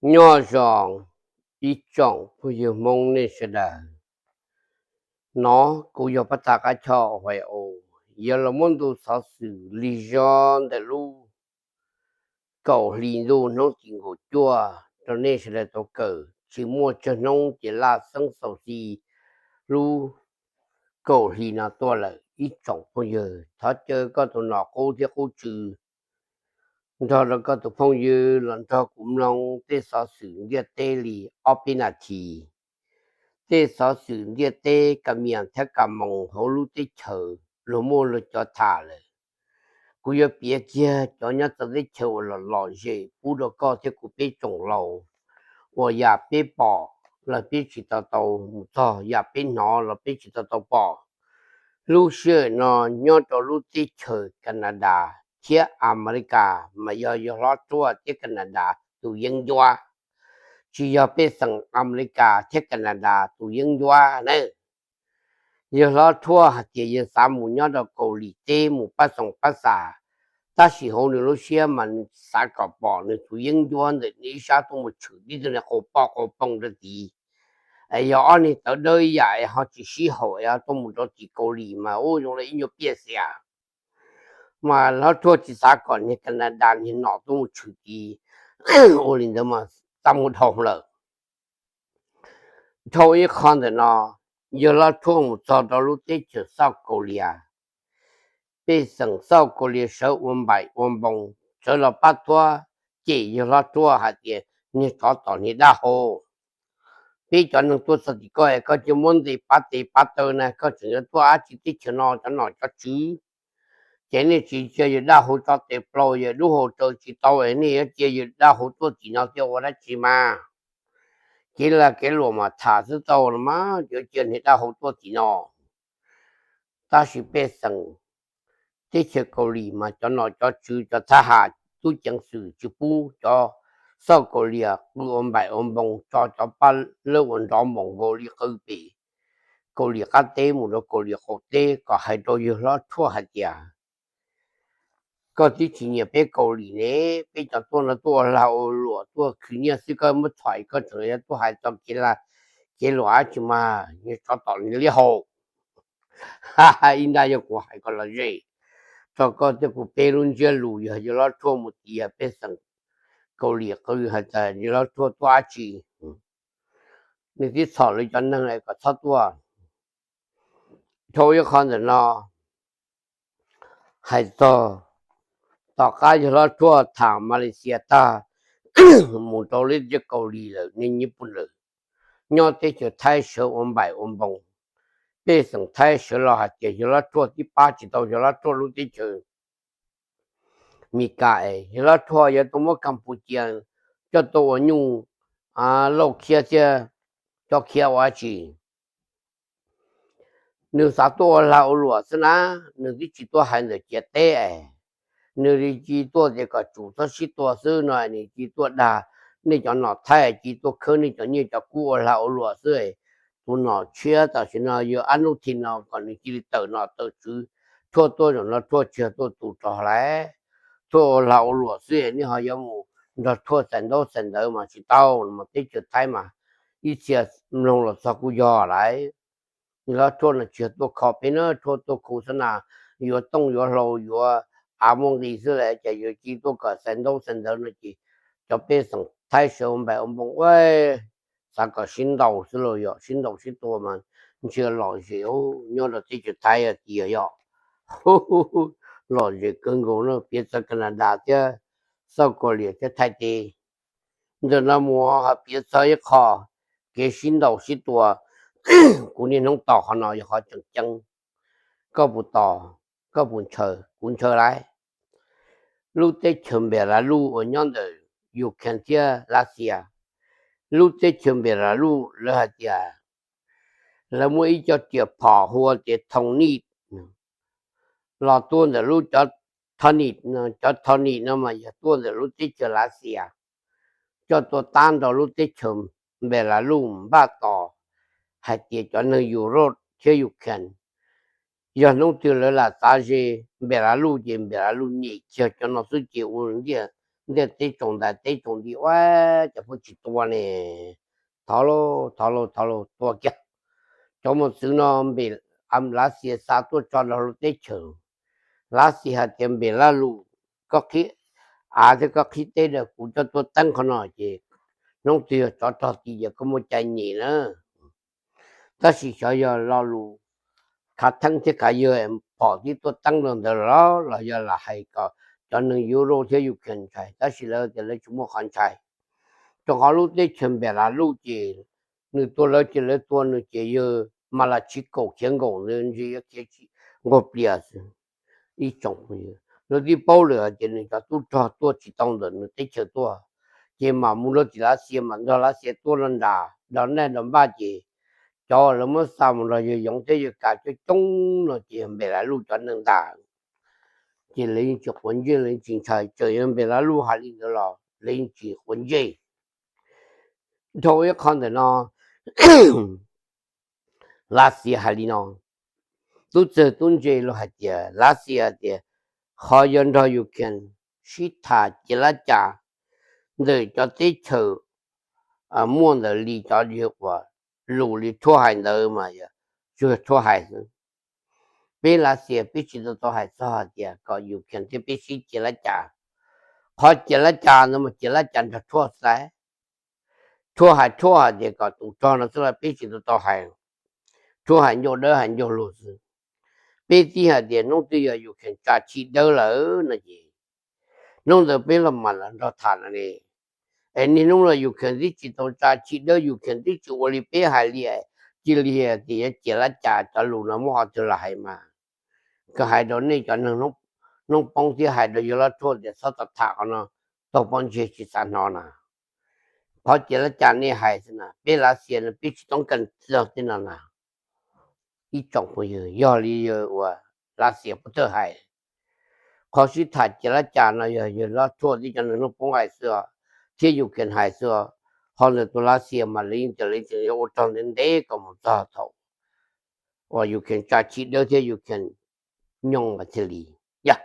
Nyob zoo ib tsoom phooj ywg Hmoob nej sawv daws. No kuv yog pab tag qab choj uas yog los muab ntu xov xwm lig zog ntawm lub kaum hli ntuj hnub tim nkaum cuaj rau nej sawv daws tau kawm. Tsis muaj tsawg hnub ces laj xeeb xaus xi lub kaum hli no tuaj lawm ib tsoom phooj ywg. Thov caw koj tus nom qub thiab qub tswv nrog rau koj tus phooj ywg los nrog kuv mloog tej xov xwm ntiaj teb li ob peb nas this. Tej xov xwm ntiaj teb ka mias thiab ka moos hauv lub teb chaws luag muaj luag cov tham lawm. Kuv yuav piav kiag cov nyob txawv teb chaws uas lom lom zem pub rau koj thiab kuv peb tsoom laus, uas yam peb pom los peb tsis tau tau mus txog, yam peb hnov los peb tsis tau tau pom. Lub sij hawm no nyob rau lub teb chaws Canada thiab Amelikas mas yog yawg hlob Ruaj thiab Canada tus yeeb ncuab, tsis yog pej xeem Amelikas thiab Canada tus yeeb ncuab na. Yawg hlob Ruaj hais tias yawg xav mus nyob rau Kaus Lim teb mus pab xoom pab xam, tab sis hauv nws lub siab mas nws xav kom pom nws tus yeeb ncuab ntawm nws ib sab tuaj mus tshwm tib tug niag qau poj qau poog rau tid. Es yog ob niag tawv dawb ib yam es ho tsis sib haum es ho tuaj mus rau tim Kaus Lim mas ua zoo li ib nyuag piaj xiam. Mas hlob Ruaj tsis xav kom niag Canada niag nom tuaj mus tshwm tid. Ua li ntawd mas txaj muag dhau lawm. Dhau ib qho ntawm no, yawg hlob Ruaj mus txog rau lub teb chaws Xauj Kaus Lias. Pej xeem Xauj Kaus Lias sawv ua npaim ua npoos sawv los pab tuab cem yawg hlob Ruaj hais tias niag tsov tom niag dab hau. Peb cov neeg tuaj txog tim koj es koj cia muab ntes pab tes pab taw na, koj tseem yuav tuaj dab tsi teb chaws no cov nom cov tswv? Ces nej tsis cia yawg dab hau tso tes plaws yawg dub hau raws tsis tau es nej yuav cia yawg dab hau tuaj tim no thiab ua dab tsi mas? Kev lag kev luam mas tham xwb tau los mas yuav cia niag dab hau tuaj tim no. Tab sis pej xeem teb chaws Kaus Lim mas cov nom cov tswv cov thab ham tub ceev xwm tsis pub cov Xauj Kaus Lias qw ua npaim ua npoos tso cov pab lawb uas nrov npaum nkaus li qw pem Kaus Lim qab teb mus rau Kaus Lim qaum teb kom hais rau yawg hlob Ruaj hais tias koj twb tsis nyiam peb Kaus Lim ne, peb cov tuaj no tuaj ua lag ua luam tuaj khwv nyiaj xwb, koj muab txhom koj tseem yuav tuaj hais txog kev lag kev luam dab tsi mas, niag tsov tom niag liab hau. Ib nrab yog kuv hais kom lom zem rau koj thiab kuv peb lub ntsiab lus, yog yawg hlob Ruaj mus tias pej xeem Kaus Lim qw hais tias yawg hlob Ruaj tuaj dab tsi, nws twb txhom lawv cov neeg kom txhob tuaj. Dhau ib qho ntawm no hais txog tom qab yawg hlob Ruaj tham Malaysia tag mus rau lub teb chaws Kaus Lim lawm, niaj hnub pus lawm, nyob teb chaws Thaib sawv ua npaim ua npoos. Pej xeem Thaib sawv los hais tias yawg hlob Ruaj twb pab tsis tau yawg hlob Ruaj lub teb chaws Meskas es yawg hlob Ruaj yuav tuaj muab Kapucia coj tuaj ua nyuj lauj khiab thiab cob khiab ua dab tsi. Nws xav tuaj ua lag ua luam xwb na, nws twb tsis tuaj hais ntawm ciam teb es, nws li cia tuaj tias kom tsum txhob sib tua xwb no, nws cia tuaj dag nej cov nom Thaib, cia tuaj khawb nej cov nyiaj cov kub ua lag ua luam xwb. Tus nom tshiab tam sim no yog Ab Nub Thi no kom nws cia li tawm nom tawm tswv, Ruaj tuaj zaum no Ruaj tsis yog tuaj tus rog lawm, Ruaj ua lag ua luam xwb, nej ho yuav mus nrog Ruaj txais ntaub txais ntawv mas tsis tau, mas teb chaws Thaib mas ib txhia mloog los txog kuj yog lawm. Yawg hlob Ruaj no tsis yog tuaj kho peb na, Ruaj tuaj khu xab nas, yuav tooj yuav hlau yuav av muaj nqis xwb lawm, ces yuav cia tuaj kom txais ntaub txais ntawv no ces cov pej xeem Thaib sawv ua npaim ua npoos ua, xav kom sib ntaus xwb los yog sib ntaus sib tua mas ntsia lom zem nyob rau teb chaws Thaib tiag yog lom zem kawg nkaus no, piav txog Canada thiab Xauj Kaus Lias thiab Thaib teb. Ntawm no mus ho piav txog ib qho kev sib ntaus sib tua. Kuv niaj hnub tos qhov no yog qhov tseem ceeb. Koj puas tos? Koj puas ntshaw? Kuv ntshaw lawm. Lub teb chaws Npes Las Luj uas nyob ntawm Ukraine thiab Lav Xias. Lub teb chaws Npes Las Luj lawv hais tias lawv muaj ib co riam phom hu ua tias Thonij los tuaj ntawm lub cov Thonij, cov Thonij no mas yog tuaj ntawm lub teb chaws Lav Xias coj tuaj tab nrog lub teb chaws Npes Las Luj npaj tos hais tias cov neeg Europe thiab Ukraine, yog hnub twg lawv lam txav ze Npes Las Luj ces Npes Las Luj nyem kiag cov no xwb ces ua ntiaj ntiaj teb tsaus ntais teb tsaus nti ua cas pheej tsis tua ne. Thov lauj, thov lauj, thov lauj, tua kiag. Cov mos txwv no npe, Lav Xias xa tuaj tso rau lub teb chaws. Lav Xias hais tias Npes Laj Luj, koj qhib av thiab koj qhib teb rau kuv coj tuaj teeb qhov no ces hnub twg yog tsov rog tim ces koj muaj cai nyem na. Tab sis xyov yog lo lus khav theeb thiab khav yawg pom tib tuaj teeb rau ntawd los, los yog lam hais kom cov neeg Europe thiab Ukraine ntshai, tab sis lawv tias lawv tsis muaj qhov ntshai. Rau qhov lub teb chaws Npes Laj Luj ces nws tua lawv ces lawv tua nws ces yawg Mas Las Tshis Kaum khiav nkaum ntawd ntshe yuav khiav tsis nquag plias xwb. Ib tsoom phooj ywg, lawv twb paub lawm hais tias nws cov tub rog tuaj tsis tau ntawm nws teb chaws tuaj, ces mam mus rau tim Lav Xias mam nrog Lav Xias tuaj los nram dos nej dos npaj ces cov lawv muab xa mus nrog yawg Yoov thiab yawg Kas coob coob no ces Npes Laj Luj cov neeg ntag. Ces lawv yeej tsis quav ntsej, lawv yeej tsis ntshai, txawm yog Npes Laj Luj hais li ntawd los lawv yeej tsis quav ntsej. Dhau ib qho ntawm no, Lav Xias hais li no, tub txawg tub ntse los hais tias Lav Xias tias qhov yog nrog Ukraine sib tham ciav lab cas ntawm cov teb chaws muaj ntawd li cov uas lus li rhuaj hais ntawd mas yog tsuas rhuaj hais xwb. Peb Lav Xias peb tsis tau tau hais txog hais tias kom Ukraine thiab peb sib ciav lab cas. Qhov ciav lab cas ntawd mas ciav lab cas nrog rhuaj xaiv. Rhuaj hais rhuaj hais tias kom tus rog no xwb los peb tsis tau tau hais. Rhuaj hais ncauj dawb hais ncauj lug xwb. Peb tib hais tias hnub twg yog Ukraine tsa chim dawb lawm no ces hnub ntawd peb los mam los nrog tham no ne. Es niaj hnub no Ukraine twb tsis tau tsa chim dawb, Ukraine twb tsis ua li peb hais li, cia li tias yuav ciav lab cas cov lus no muab qhov twg los hais mas. Koj hais rau nej cov neeg hnub poob thiab hais rau yawg Laj Rhuaj tias txhob tau tham qhov no, taug pob ntseg tsis xav hnov na. Qhov ciav lab cas nej hais xwb na, peb Lav Xias no peb tsis toob kas txog tej no na. Ib tsoom phooj ywg, yog li yog uas Lav Xias pov thawj hais, qhov sib tham ciav lab cas no yog yawg Laj Rhuaj thiab cov neeg hnub poob hais xwb os, thiab Ukraine hais xwb os. Qhov ntawd tus Lav Xias mas lawv yeej tias lawv tseem yuav ua rog ntev ntev kom mus txog thaum uas Ukraine tsa chim dawb thiab Ukraine nyooj mas thiaj li. Yog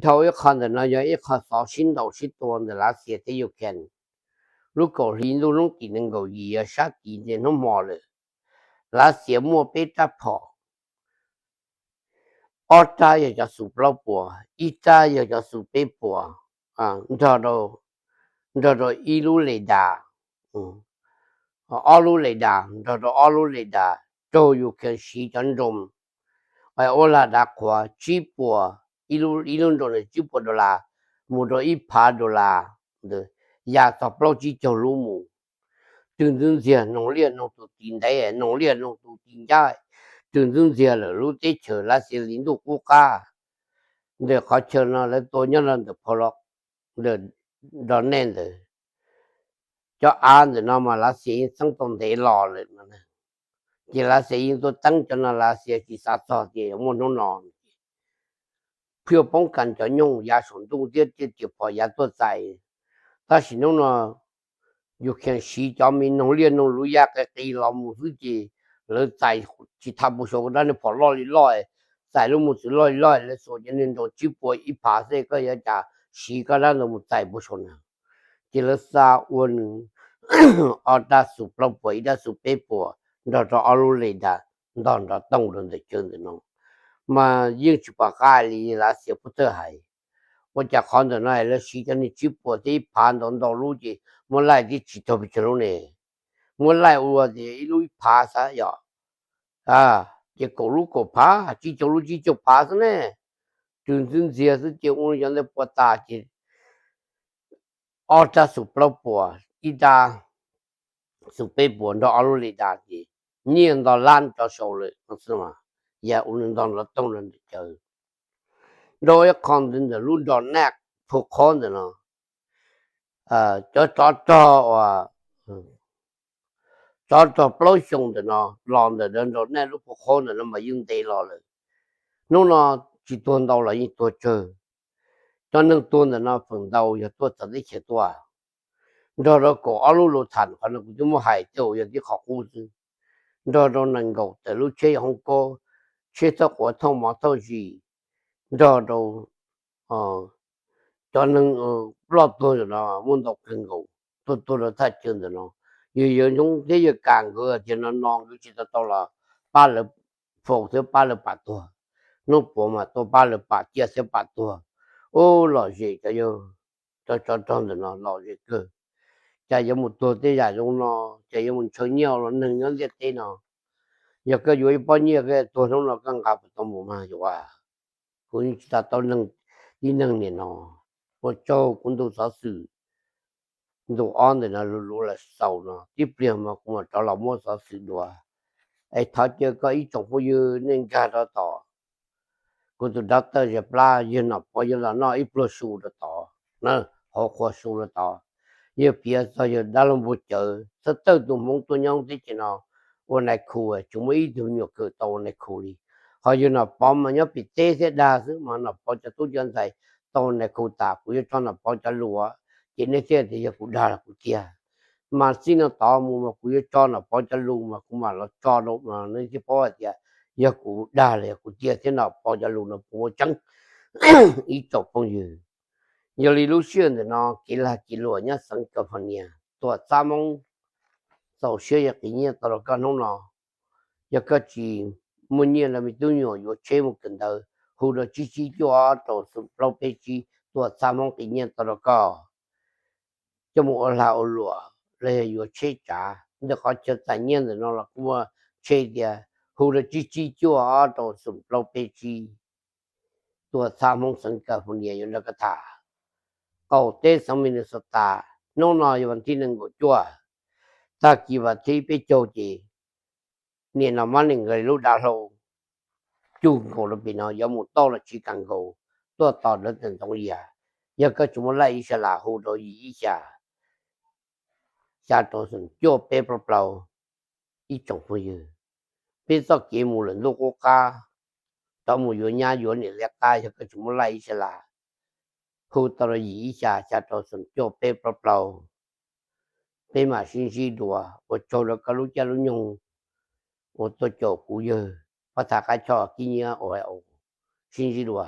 dhau ib qho ntawm no yog ib qho xov sib ntaus sib tua ntawm Lav Xias thiab Ukraine. Lub kaum hli ntuj hnub tim nees nkaum yim yog sab tid ntej hnub hmo lawm. Lav Xias muaj peb rab phom, ob rab yog cov xum plaub puas, ib rab yog cov xum peb puas, nrog rau ib lub le das, ob lub le das nrog rau ob lub le das raug Ukraine siv cov nroos ua laj dav qhuav tsib puas, ib lub nroos tsib puas dollar mus rau ib phav dollar ntawd, ya txog plaub tsib caug lub mus. Twg ntxwb ntxiag noog liaj noog tus tim ntev, noog liaj noog tus tim ncaj, twg ntxwb ntxiag lawm lub teb chaws Lav Xias li ntuj qub qab. Ntawm qhov chaw no lawv tua nyob rau ntawm phau los ntawm Donetsk ntawd. Cov av ntawm no mas Lav Xias yeej txeeb tau ntev los lawm no. Ces Lav Xias yeej tuaj teeb cov no, Lav Xias tsis xav txog tias yuav muaj hnub no. Phaj poob kas cov nyooj yav saum ntuj thiab tiaj tias phom yav tuaj txais. Tab sis hnub no Ukraine siv cov me noog liaj noog luv ya qis qis los mus xwb ces lawv txais tsis tau puas saum dab neeg phom loj li loj, txais lub mos txwv loj li loj, lawv xuas cov niag nroos tsib puas ib phav xwb, koj yuav cas siv koj dab ntawd mus txais puas saum na. Ces lawv xa ua nws ob rab xum plaub puas ib rab xum peb puas nrog rau ob lub le das ntog nrov tooj rau ntawm chaw ntawm no. Mas yeej tsis pom qab li Lav Xias pov thawj hais, ua cas qhov ntawm no lawv siv cov niag tsib puas thiab ib phav ntau ntau lub ces muab laij tib tsis tau pes tsawg lub ne. Muab laij ua tias ib lub ib phav xwb yom, ces kaum lub kaum phav, tsib caug lub tsib caug phav xwb ne. Twg ntxwb ntxiag xwb ces ua cov ntawd puas tas ces ob rab xum plaub puas, ib rab xum peb puas nrog ob lub le das ces nyiaj nto lab rov sau lawm no xwb mas. Yog ua nws ntog nrov tooj rau ntawm chaw. Dhau ib qho ntawd ntawm lub Donetsk phu qhob ntawm no, cov tsov rog uas tsov rog plaub xyoo ntawm no los ntawm Donetsk lub phu qhob ntawm no mas yeej ntev los lawm. Hnub no tsis tuag ntau los yeej tuag tsawg. Cov neeg tuag ntawm no feem ntau yog tuaj txawv teb chaws tuaj. Nrog rau kaum ob lub lus tham qhov no kuv twb muab hais tej uas yog tib qhov qub xwb. Nrog rau nees nkaum tawm lub tsheb hoob kob, tsheb thauj quav thauj mov thauj zis, nrog rau Cov neeg ploj tuag ntawm no muaj ntau kawg nkaus, tuag tuag rau thaj chaw ntawm no. Yus yawg Ntxoov thiab yawg Kam nkawd tias no no nkawd tsis tau tau los pab lawv faus thiab pab lawv pam tuag. Hnub puav mas tuaj pab lawv pam ciaj thiab pam tuag. Ub, lom zem cov, cov tsov rog ntawm no lom zem kawg. Cas yuav mus tuag tej yam zoo no, cas yuav mus ntshaw nyiaj ua neeg nyob ntiaj teb no. Yog koj yuav ib pob nyiaj koj tuag hnub no koj nqa puas tau mus mas yuav. Kuv tsis tas tau neeg, tib neeg nim no, ua tsaug kuv ntu xov xwm ntu ob ntawm no luv luv lawm xaus no, tib pliag mas kuv mam rov los muab xov xwm dua. Es thov caw koj ib tsoom phooj ywg nej nkag rau tom kuv tus dab tawj zes plab yawg Nom Pov yuav los noj ib pluag su rau tod na, hauv qhua su rau tod. Yawg piav txog yawg dab laug npua cawv txhawb tawj tus Hmoob tuaj nyob teb chaws no ua nais khu, tsis muaj ib tug me nyuam kawm tau ua nais khu li. Ho yawg Nom Pov mas nyob pem teb thiab dag xwb mas Nom Pov cov tub cov ntxhais tau ua nais khu tas, kuv yuav tso Nom Pov cov lus ces nej thiaj tias yog kuv dag los kuv tiag. Mas txij no tod mus mas kuv yuav tso Nom Pov cov lus mas kuv mam los tso rau mas nej thiaj paub hais tias yog kuv dag los yog kuv tiag thiab Nom Pov cov lus no puas muaj tseeb. Ib tsoom phooj ywg, yog li lub sij hawm ntawm no kev lag kev luam nyob xeev California, Tuam Txab Hmoob txaus siab yuav qiv nyiaj tau rau koj hnub no. Yog koj tsis muaj nyiaj los me tub nyuam yuav tsheb mus kawm ntawv, hu rau tsib tsib cuaj ob rau xoom plaub peb tsib, Tuam Txab Hmoob qiv nyiaj tau rau koj coj mus ua lag ua luam los yog yuav tsheb tsav. Ntawm qhov chaw txais nyiaj ntawm no los kuj muaj tsheb tias, hu rau tsib tsib cuaj ob rau xoom plaub peb tsib. Tuam Txab Hmoob xeev California yuav nrog koj tham. Qaum teb xeev Minnesota, hnub no yog vas thib nees nkaum cuaj, tag kis vas thib peb caug ces nim no mas nim nkaus lub dav hlau cug nkaus rau pem no yuav mus toj los tsis kam nkaus, tuaj tos lawv tawm ntxoov lias. Yog koj tsis muaj laj ib sab las hu rau yim ib xya, xya rau xoom cuaj peb plaub plaub. Ib tsoom phooj ywg, peb txoj kev mus lawm ntuj qub qab, rov mus yuav nyab yuav niam liab qab, yog koj tsis muaj laj ib sab las, hu tau rau yim ib xya, xya rau xoom cuaj peb plaub plaub. Peb mam sib ntsib dua, ua tsaug rau koj lub caij lub nyoog uas tuaj caum kuv yawg Paj Thaj Qab Choj Kib Nyiab uas sib ntsib dua.